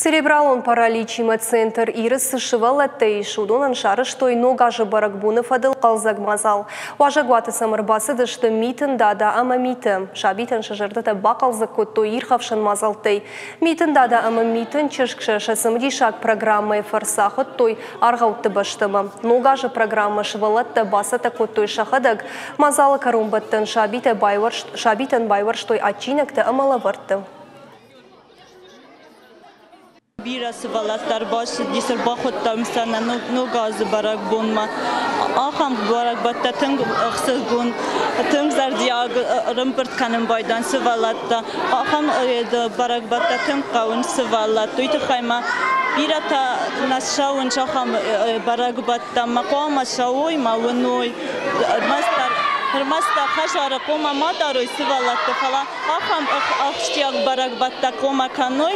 Церебралон параличимӕ центр Иры цы сывӕллӕттӕ ис, уыдонӕн сарӕзтой Ног азы бӕрӕгбоны фӕдыл хъӕлдзӕг мадзал. Уазӕгуаты сӕм ӕрбацыдысты Митын Дада ӕмӕ Митӕ. Сабитӕн сӕ зӕрдӕтӕ бахъӕлдзӕг кодтой ирхӕфсӕн мадзӕлттӕй. Митын Дада ӕмӕ Митын чызг сӕ сӕ цымыдисаг программӕйы фӕрцы ахуыдтой аргъӕутты бӕстӕмӕ. Ног азы программӕ сывӕллӕттӕ бацӕттӕ кодтой сӕхӕдӕг. Мадзалы кӕронбӕттӕн сабитӕ сабитӕн байуӕрстой адджинӕгтӕ ӕмӕ лӕвӕртты. Бирӕ сывӕллӕттӕ ӕрбацыдис, ӕрбахуыдтам сӕ нӕ Ног азы бӕрӕгбонмӕ. Ахӕм бӕрӕгбӕттӕ тынг ӕхсызгон, тынг зӕрдиаг ӕрӕмбырд кӕнын байдайынц сывӕллӕттӕ. Ахӕм бӕрӕгбӕттӕ тынг хъӕуынц сывӕллӕтты. Уый тыххӕй ма бирӕтӕ нӕ ссӕуынц ахӕм бӕрӕгбӕттӕм, ма хъуамӕ цӕуой, ма уыной. Ӕрмӕстдӕр ӕрмӕстдӕр хӕдзары хъуамӕ ма дарой сывӕллӕтты, фӕлӕ ахӕм ахсджиаг бӕрӕгбӕттӕ хъуамӕ кӕной.